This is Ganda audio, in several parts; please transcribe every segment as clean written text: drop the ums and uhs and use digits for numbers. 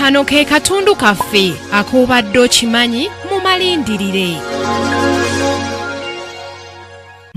Kano ke katundu kaffe ak'obadde okimanyi mu malindirire.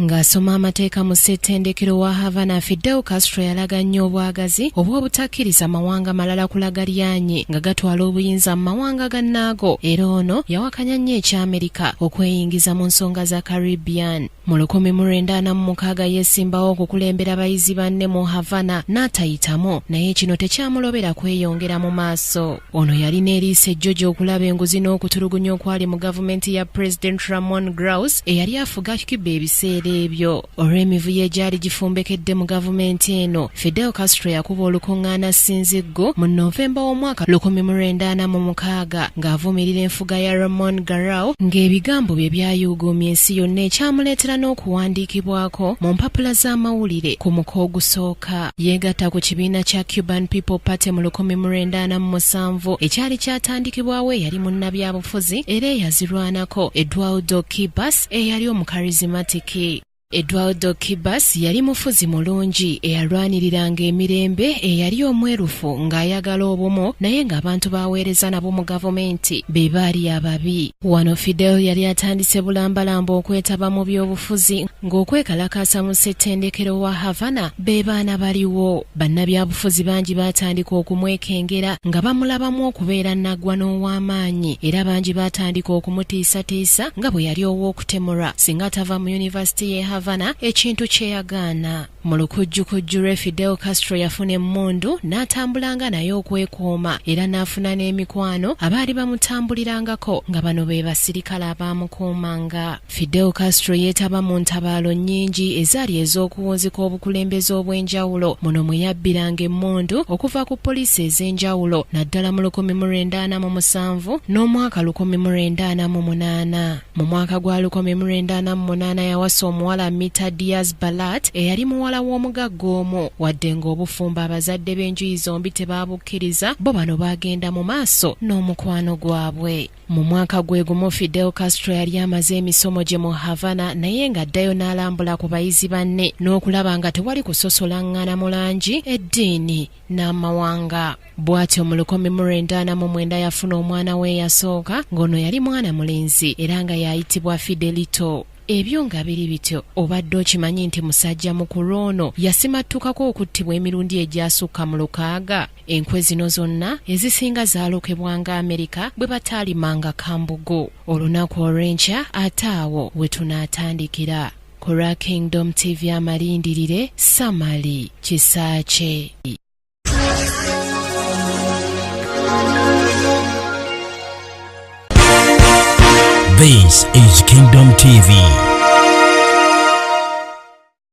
Ng'asoma amateeka mu ssettendekero wa Havana, Fidel Castro yalaga nnyo obwagazi obw'obutakkiriza mawanga malala kulaga lyanyi nga gatwala obuyinza mu mawanga gannaago, era ono yawakanya nnyo ekya Amerika okweyingiza mu nsonga za Caribbean. Mu 1946 yeesimbawo okukulembera bayizi banne mu Havana n'atayitamu, naye kino tekyamulobera kweyongera mu maaso. Ono yalina eriiso ejjogi okulaba enguzi n'okutulugunya okwali mu gavumenti ya President Ramon Grauss eyali afuga Cuba ebiseera ebyo. Olw'emivuyo egyali gifumbekedde mu gavumenti eno, Fidel Castro yakuba olukuŋŋaana ssinziggu mu Novemba w'omwaka 1946 ng'avumirira enfuga ya Ramon Garau, ng'ebigambo bye byayuuguumya ensi yonna ekyamuleetera n'okuwandiikibwako mu mpapula z'amawulire ku muko ogusooka. Yeegatta ku kibiina kya Cuban People Party mu 1947 ekyali kyatandikibwawo eyali munnabyabufuzi era eyazirwanako Eduardo Kibas eyali omukarizmatiki. Eduardo Kibas yali mufuzi mulungi eyalwaniriranga emirembe, eyali omwerufu ng'ayagala obumu, naye ng'abantu b'aweereza nabo mu gavumenti be baali ababi. Wano Fidel yali atandise bulambalamba okwetaba mu by'obufuzi ng'okwekalakaasa mu ssettendekero wa Havana be baana baliwo. Bannabyabufuzi bangi baatandika okumwekengera nga bamulabamu okubeera naggwa n'ow'amaanyi, era bangi baatandika okumutiisatiisa nga bwe yali ow'okutemulwa singa tava mu yunivasite y'e Havana, ekintu kye yagaana. Mu lukujjukujju lwe Fidel Castro yafuna emmundu n'atambulanga naye okwekuuma, era n'afuna n'emikwano abaali bamutambulirangako nga bano be basirikale abaamukuumanga. Fidel Castro yeetaba mu ntabaalo nnyingi ezaali ez'okuwunzika obukulembeze obw'enjawulo, muno mwe yabbiranga emmundu okuva ku poliisi ez'enjawulo naddala mu 1947 n'omwaka 1948. Mu mwaka gwa 1948 yawasa omuwala Mita Diaz Balat eyali muwala w'omugagga omu, wadde ng'obufumbo abazadde b'enjuyi zombi tebaabukkiriza, bo bano baagenda mu maaso n'omukwano gwabwe. Mu mwaka gwe gumu Fidel Castro yali amaze emisomo gye mu Havana, naye ng'addayo n'alambula ku bayizi banne n'okulaba nga tewali kusosolangana mu langi, eddiini n'amawanga. Bw'atyo mu 1949 yafuna omwana we eyasooka, ng'ono yali mwana mulenzi era nga yayitibwa Fidelito. Ebyo nga biri bityo, obadde okimanyi nti musajja mukulu ono yasimattukako okuttibwa emirundi egyasukka mu 6? Enkwe zino zonna ezisinga zaalokebwanga Amerika bwe bataalimanga kambugu. Olunaku olw'enkya ate awo we tunaatandikira. Ku lwa Kingdom TV amalindirire, Samali Kisaakye. This is Kingdom TV.